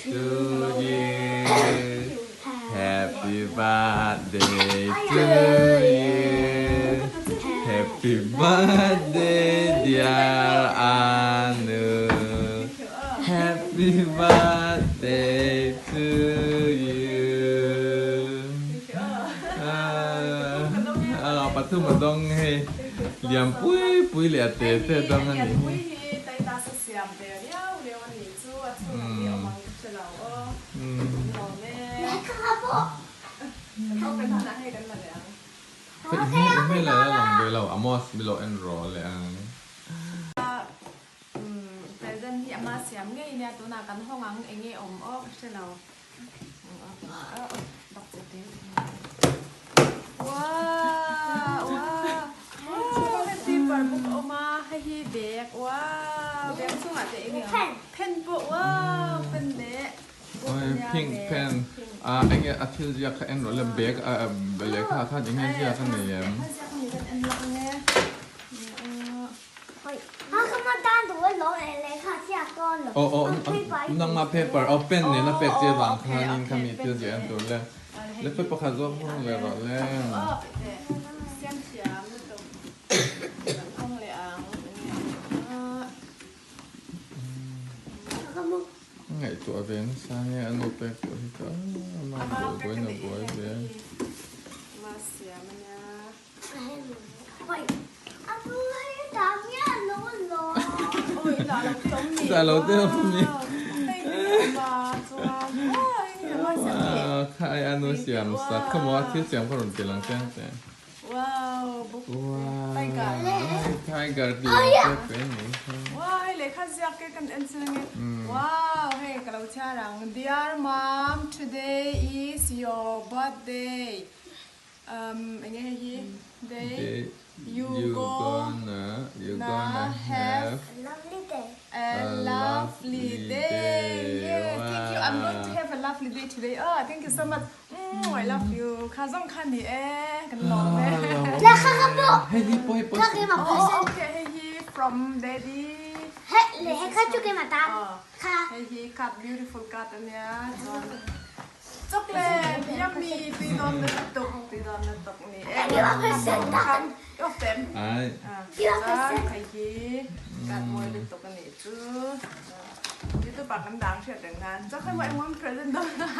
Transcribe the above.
to you Happy birthday to you Happy birthday dear Anu Happy birthday to you Pathum a dawng hei liam pui pui leh a te te a dawng a nih hi. Hmel a la lang ve lo Amos mi lo en rawh leh ang. Present hi ama siam ngei nia tunah kan hawng ang enge awm aw ka hre lo. Pink pen ah enge a thil ziak kha en rawh le bag ah lehkha ah khan enge ziak a nei em? Aw aw nangma paper aw pen nen a pek che vang khanin khami thil ziah en tur le le khawi pakhat zawk hawng leh rawh le. Ngaihtuah ve nasa nge a nu pek tur hi chu a buai buaiin a buai ve. Sa lo te awm ni. Khai anu siam sak kha maw a thil siam kha rawn ti lang chiang che. Wow Tiger tih ang te pe ni kha. Wow hei lehkha ziak te kan en chiang e. Wow hei ka lo chhiar ang. Dear mom today is your birthday. Um enge hei hi day you gonna you gonna have a lovely day yeah thank you I'm going to have a lovely day today oh thank you so much mm I love you kha zawng kha ni e kan lawm e hei hi pawh hei pawh oh okay hei hi from daddy hei hi card beautiful card ania chuan Chocolate yummy tui dawn na tuk tui dawn na tuk ni e chuan hei hi kan mawi lutuk a nih chu youtube ah kan dang hriat reng nan chuan khawi maw engmawm present dawn a.